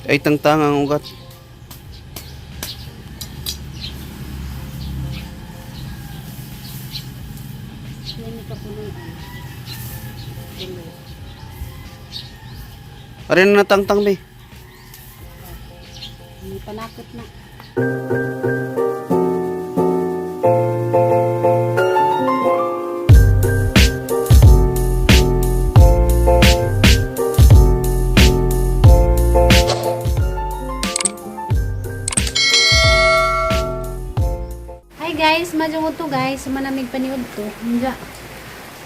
Ay, tangtang ang ugat. Yan ni kapunuan. Tulo. Arin na tangtang be. May panakot na. Hi guys, madyo to guys, manamig paniud to. Nga.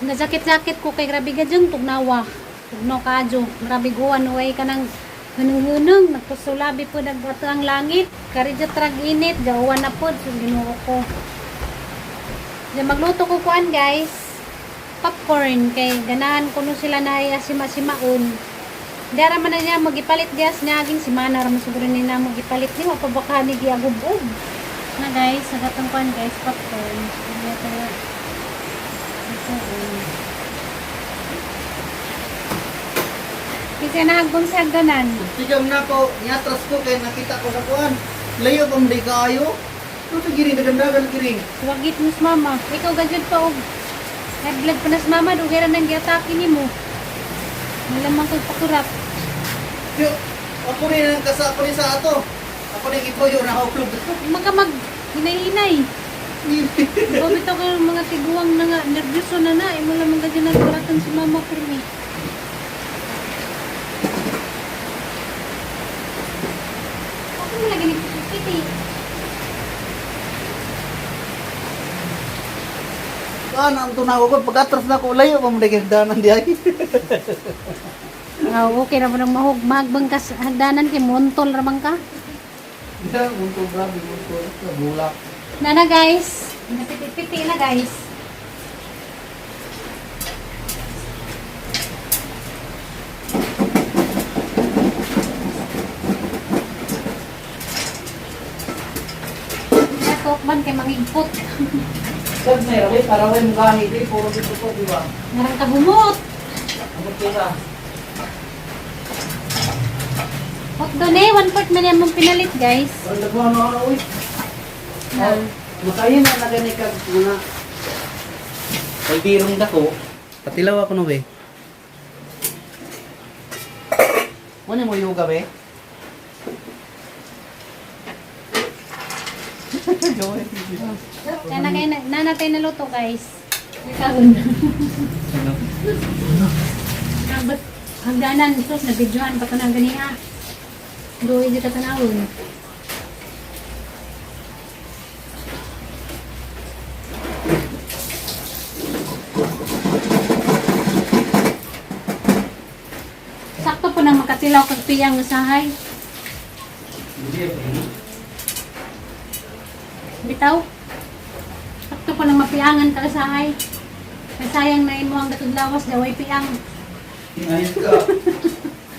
Nga jacket-jacket ko kay grabe gadyong tugnawa. Tugnaw kadyo, grabe guwan way kanang hunong-hunong nagkusulabi po nagbato ang langit. Karidya trag init, jauwan na pod so Ginoo ko. Diyan magluto ko kuan guys. Popcorn kay ganahan kuno sila na ay asima-simaon. Dara man na niya magipalit gas niya aging simana ra man siguro ni na magipalit ni wa pa baka ni giagub-ub. Na guys, sa gatong kuan guys, popcorn. Hindi ito na. Ito, oh. Kasi nahagbong sa hagdanan. Tigam na ko, niatras ko kay nakita ko sa kuan. Layo pa man di kaayo. Ano sa giring dagandagan giring. Wagit mo sa mama. Ikaw gajud pa og high blood pa na sa mama, dugay ra nang giatake nimo. Malamang kag pakurap. Yo, ako rin ang kasa ako rin sa ato. Ako rin ituyo na uplog. Maka mag hinay-hinay. Bumito ka ng mga tiguang na nga, nervyoso na na. Imo lamang gajud nagkuratan si mama pirmi. Ako mo lagi nagpipiti. Kuan ang tunaw ko pag atras na ko layo pa man di danan di ay. Ah, okay ra mo nang mahug magbang ka sa hagdanan kay montol ra man ka. Ya, munto grabe munto bulak. Nana guys, napipiti na guys. Natok man kay mangigpot. Sag may rabi para way mugahi di puro dito ko di ba. Narang kahumot. Amot kisa. Hot doon eh, one fourth man yan mong pinalit guys. Ang dagwan na ano uy. Na. Makayin na na gani kag mga Kaldirong dako. Patilaw ako no be. Mo mo yoga be? Nana kay nana tayo naluto guys. Kaon. Dapat hagdanan sus na videohan pa tanang ganiha. Doy di ka tanawon. Sakto po nang makatilaw kag piyang usahay. Bitaw. Sakto po nang mapiangan ka usahay. Kay sayang na imo ang gatong lawas daway piang. Ayos ka.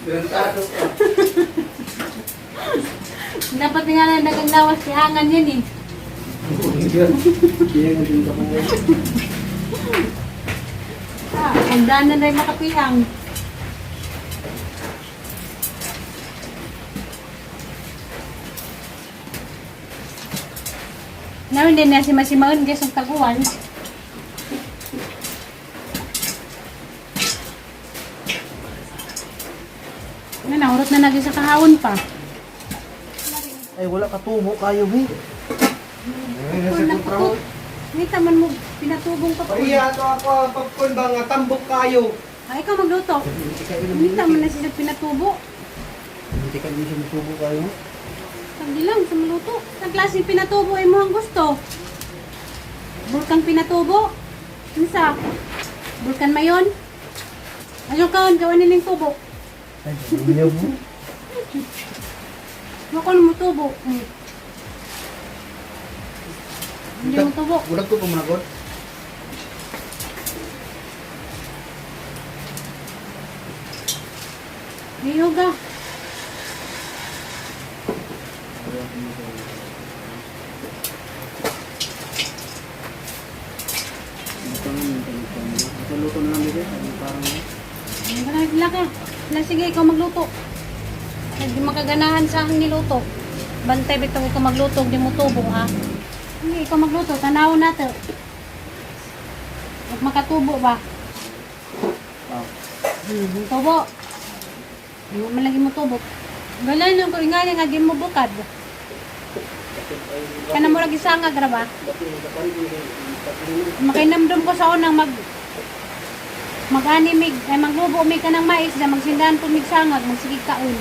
Garantado ka. Dapat nga na dagang lawas piangan yan eh. Ah, hagdanan na yung makapiang. Namin din na si Masimaon guys ang taguan. Na naurot na lagi sa kahawon pa. Ay wala ka tubo kayo be. Kung napukot. Ngita man mo pinatubong pa po. Iya to ako ang popcorn ba nga tambok kayo. Ay, ikaw magluto. Ngita man na sila pinatubo. Hindi ka din sumusubo kayo. Sabi lang, sa maluto. Sa klaseng pinatubo ay mo ang gusto. Bulkan pinatubo. Unsa? Bulkan mayon. Ayaw ka, gawa niling tubo. Ay, ayaw mo. Wako mo tubo. Hindi mo tubo. Bulag ko pamanagod. Ayaw ka. Luto na lang dito. Parang Wala ka. Wala, sige, ikaw magluto. Hindi makaganahan sa akong niluto. Bantay bitaw ko magluto, di mo tubo ha. Hindi ikaw magluto, tanaw na to. Huwag makatubo ba? Ah. Tubo. Hindi mo man lagi mo tubo. Wala nang ko nga nga di mo bukad. Kana mo lagi sanga gra ba? Makinamdom ko sa unang mag-ani mig ay maglubo mig ka ng mais na magsindahan po mig sangag magsigig kaon.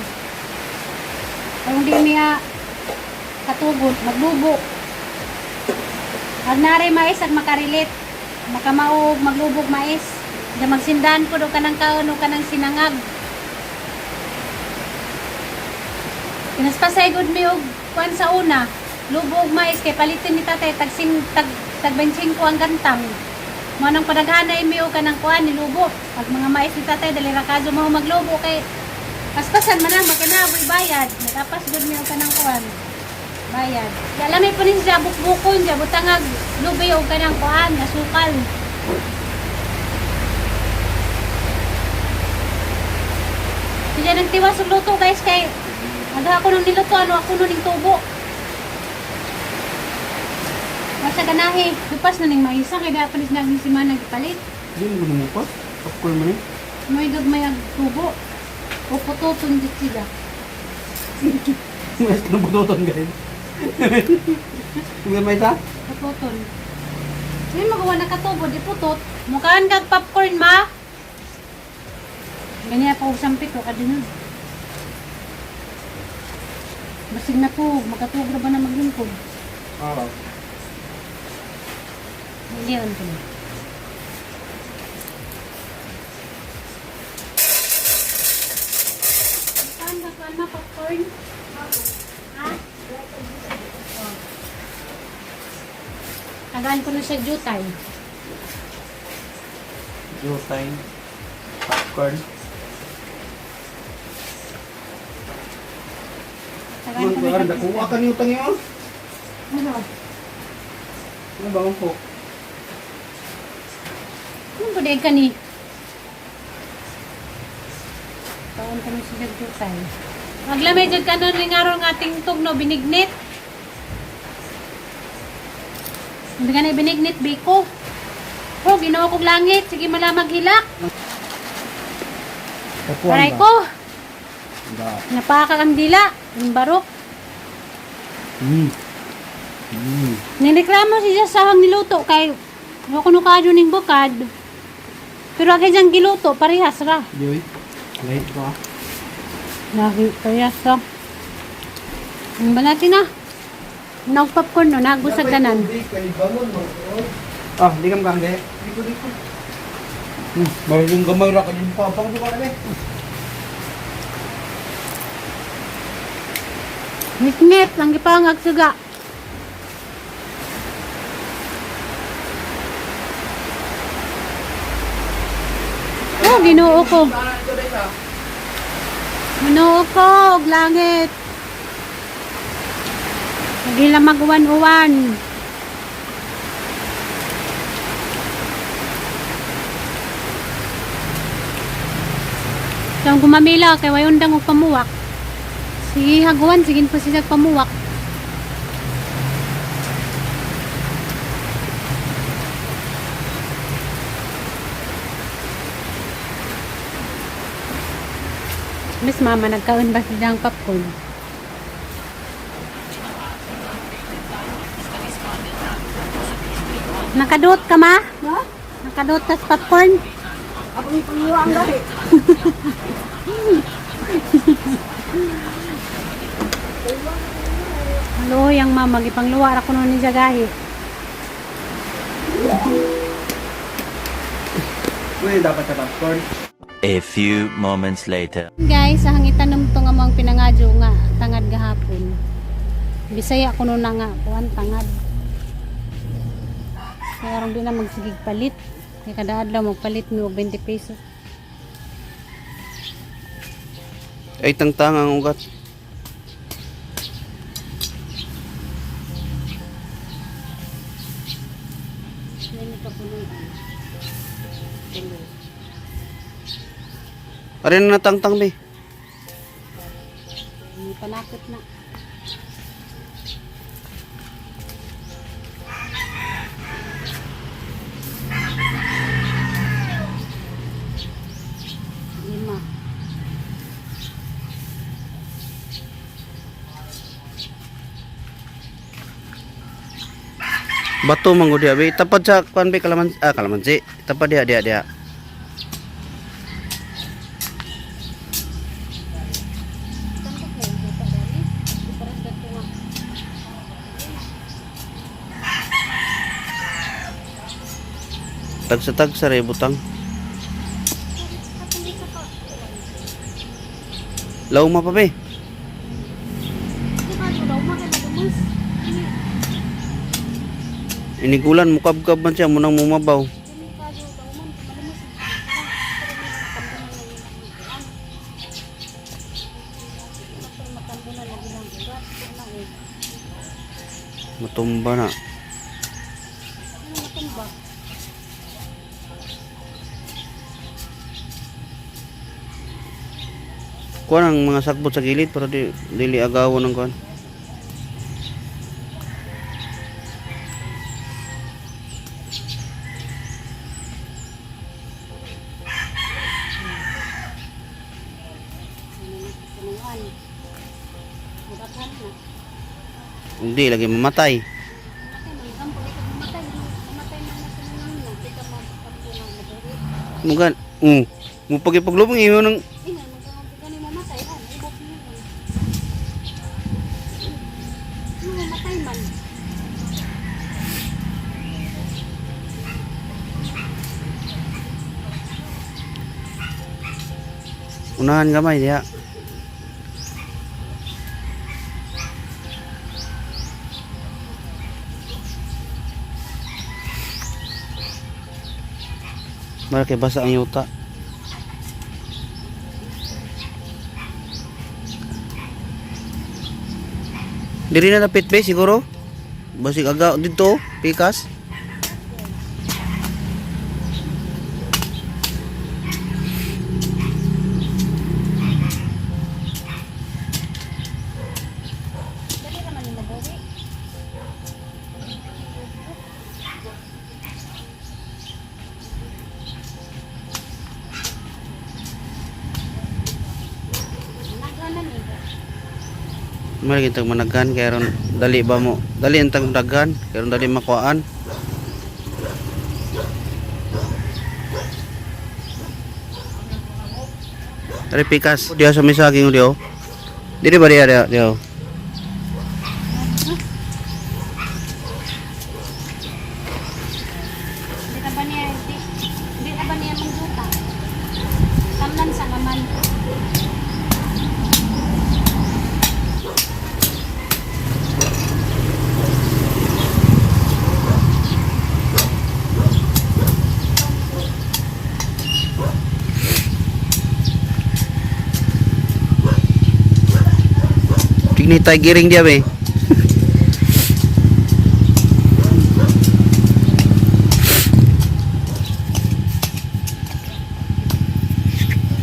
Kung di miya katugot maglubo. Ag nare mais ag makarelate makamaog maglubog mais. Da magsindahan po do kanang kaon o kanang sinangag. Pinaspasay gud mi og kuan sa una. Lubog mais kay palitin ni tatay tag sing tag tag 25 ang gantang. Mo nang padaghanay mi og kanang kuan nilubo. Pag mga mais ni tatay dali ra kadyo mo maglubo kay paspasan man ang makinaboy bayad. Nagapas gud mi og kanang kuan. Bayad. Di alam may punin siya bukbukon siya butangag lubi og kanang kuan asukal. Siya nagtiwas og luto guys kay aga ako nung niluto ano ako nung ning tubo. Masa ganahi, lupas na ning maisa kay dapat ni naging si Manang gipalit. Di mo mo pa. Popcorn mo ni. May gagmay ag tubo. O putoton jud sila. Mas ka butoton guys. May may ta? Putoton. Hindi magawa na katubo, di putot. Mukhaan kag popcorn ma. Ganyan pa og sampit o kadinod. Basig na po, makatuog na ba na maglingkod? Oo. Hindi yun ko na. Saan ka kuan ma popcorn? Ha? Oh. Tagaan ko na siya jutay. Jutay. Popcorn. Tagaan ko na siya. Nakuha ka niyo utang yun. Ano? Ano ba ang po? Ano ba ka ni? Taon ko na siya jutay. Maglamay jud kanon ning aron nga ating tugno binignit. Hindi ka na binignit biko. Oh, Ginoo kog langit, sige malamag hilak. Aray ko, Da. napaka ang dila, ang barok. Nireklamo siya sa hang niluto kay wa kuno kaadyo ning bukad. Pero agay diyang giluto, parehas ra. Yoy. Late ko ah. Lagi, parehas ra. Ang balati na. Nog popcorn no, nagusag tanan. Ah, di ka makangge. Diko diko. Mayroong gamay ra kanyang papang di ba kami? Ngit-ngit, ang gipangag suga. Oh, Ginoo ko. Ginoo ko, og langit. Nagila maguwan-uwan. Siyang gumamila kay wayundang og pamuwak. Sige, haguan, sige po siya pamuwak. Miss Mama, nagkaon ba siya ng popcorn? Nakadot ka ma? Ha? Nakadot ka sa popcorn? Ako yung pangiwa ang gahi. Halo, yang mama, gipangluwar ako noon ni Jagahi. Uy, dapat sa popcorn. A few moments later. Guys, sa hangitan to nga mo ang pinangadyo nga tangad gahapon. Bisaya kuno na nga kuan tangad. Kaya aron di na magsigig palit. Kay kada adlaw magpalit mi og 20 pesos. Ay, tangtang ang ugat. Arin na tangtang be. Panakot na. Lima. Bato man gud diha be. Tapad sa kuan be kalamansi, ah kalamansi. Tapad diha diha diha. Tambok na yung buta dali. Parang dato nga. Tagsa-tagsa re butang. Katong isa ka. Lauma pa be. Di ba ito daw makailagumas? Ini, Inigulan mukabkab man siya munang mumabaw. ini kadyo daw man malumas. Pero may matambunan na yung mga kuan. Pero matambunan na bilang ugat. Ano eh. Matumba na. Ano matumba? Kuan ang mga sakbot sa gilid para di dili agawon ang kuan. Ano na punuan. Mudaghan na. Hindi lagi mamatay. Matay man gampo di ka mamatay. Mamatay man na sa mga na. Di ka matambunan maduri. Mugan, mo pagipaglubong imo nang Ingan magkampo gani mamatay ha. Ibok niyo. Ano mamatay man? unahan gamay diha. Mara kay basa ang yuta. Diri na lapit be siguro. Basig aga dito, pikas. Dali raman ni mabuhi. Naganan eh. Mara kitang managhan kay ron dali ba mo? Dali ang tang daghan kay ron dali makuhaan. Tari pikas diha sa may saging diha. Oh. Dili ba diha diha diha? Oh. Hindi na ba niya, hindi, hindi na ba niya mangduta? Tamnan sa naman. Tigni tay giring diha be.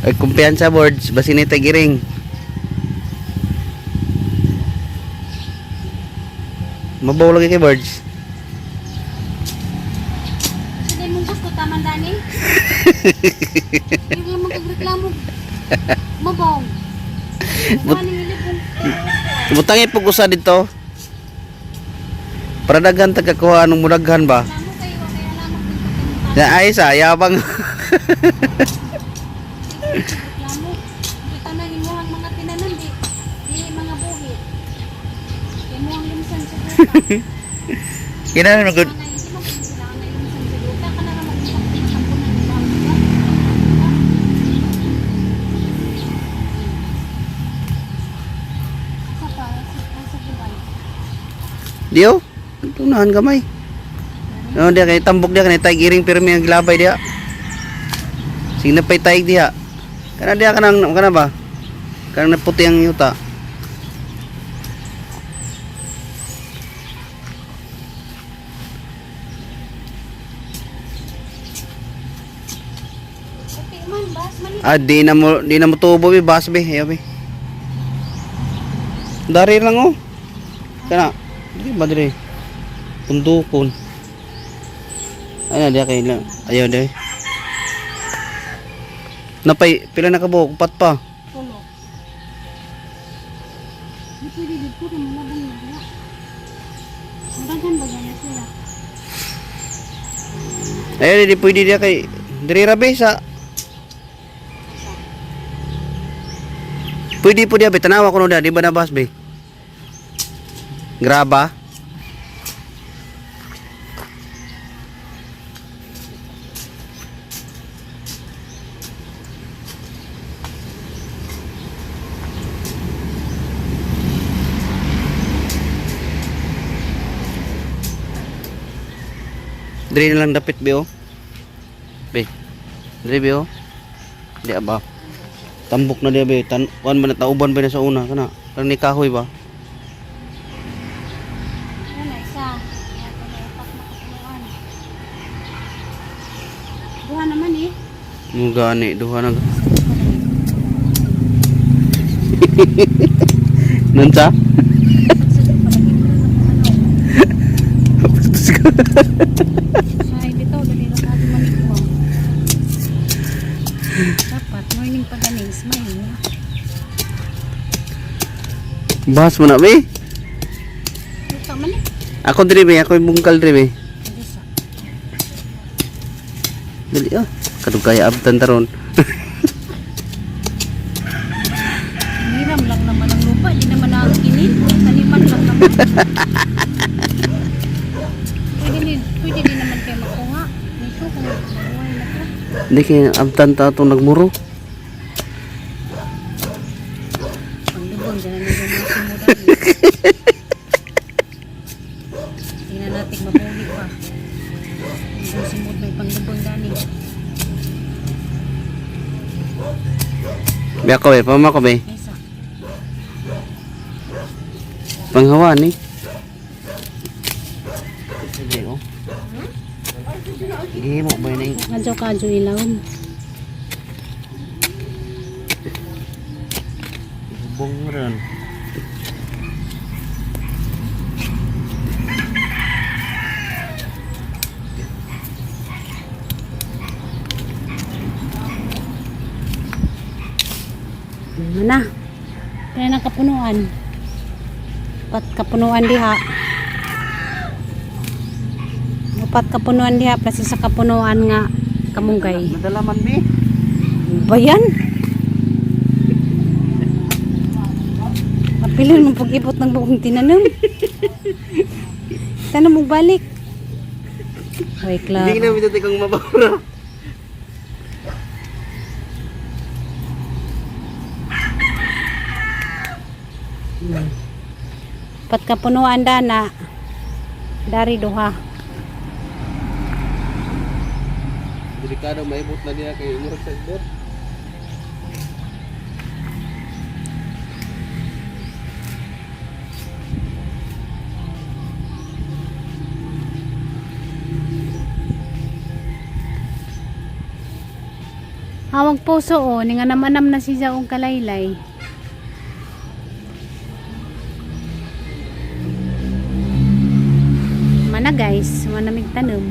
Ay kumpiyansa boards basin ni tay giring. Mabaw lagi kay birds. Kasi di mong gusto, taman dani. Hindi mo magreklamo. Mabaw. But, Butang ipag-usa dito. Para daghan tagakuha anong mudaghan ba? Reklamo kayo, kaya lamang dito kayo Na ay sa yabang. Reklamo. Kita na imuhang mga tinanan di, di mga buhi. Imuhang lumsan sa buta. Kina good. Sana hindi mo sila na lumsan sa buta. Kana ra magtampo ng ibang buta. Asa pa, asa giban. Diyo. Tunahan gamay. No, diya kay tambok diya kay tay giring pirmi ang gilabay diya. Sige na pay tay diya. Kana diya kanang kana ba? Kanang naputi ang yuta. Kapi man, bas man. Ah, di na mo tubo bi bas bi. Ayo bi. Dari lang oh. Kana. Di ba dire? Pundukon. Ay, diya kay lang. Ayaw dire. Napay pila na kabuok? Upat pa. Tulo. Di pwede dito kung malabang na diha. Madagan ba gaya sila? Ayaw di pwede diya kay dire ra be sa. Pwede po diya be tanawa ko no diya, di ba nabas be? Graba. Dire na lang dapit be oh. Be. Dire be oh. Di ba? Tambok na diya be. Tan kuan ba na tauban ba na sa una kana? Kana ni kahoy ba? Yan na isa. Kaya ito na upat na kapunuan. Duha naman eh. Mo gani duha na. Nunsa? Ay, bitaw, dali lang natin manikmo. Dapat, morning pa ganing, smile na. Bahas mo na be. Ito man eh. Ako dire be, ako yung bungkal dire be. Dali sa. Dali ah. Kadugay abtan taron. Hiram lang naman ang lupa, di naman nakakinin. Taniman lang naman. Pwede din naman kayo makuha. Nito, kung mabuhay na to. Hindi kay abtan ta atong nagmuro. Ang lubong, dyan na nila mga simulan. Tingnan natin, mabuhi pa. Ang simod may panglubong dani. Be ako be, pama ko be. Isa. Panghawa ni. Sige oh. Gihimo ba ning Adyo ka, adyo ilawom. hubong ron? Ano na? Kaya na kapunuan. Upat kapunuan diha. Upat kapunuan diha, plus isa kapunuan nga kamunggay. Nadalaman be. Ba yan? Kapilin mo pag-ibot ng buong tinanom. Sana mo balik. Hoy, Hindi klaro. na bitati kang mabawra. Upat kapunuan dana. Dari duha. Delikado maibot na niya kay murag sa ibot. Hawag puso o, oh, ninganam-anam na siya og kalaylay. Mana guys, manamig tanom.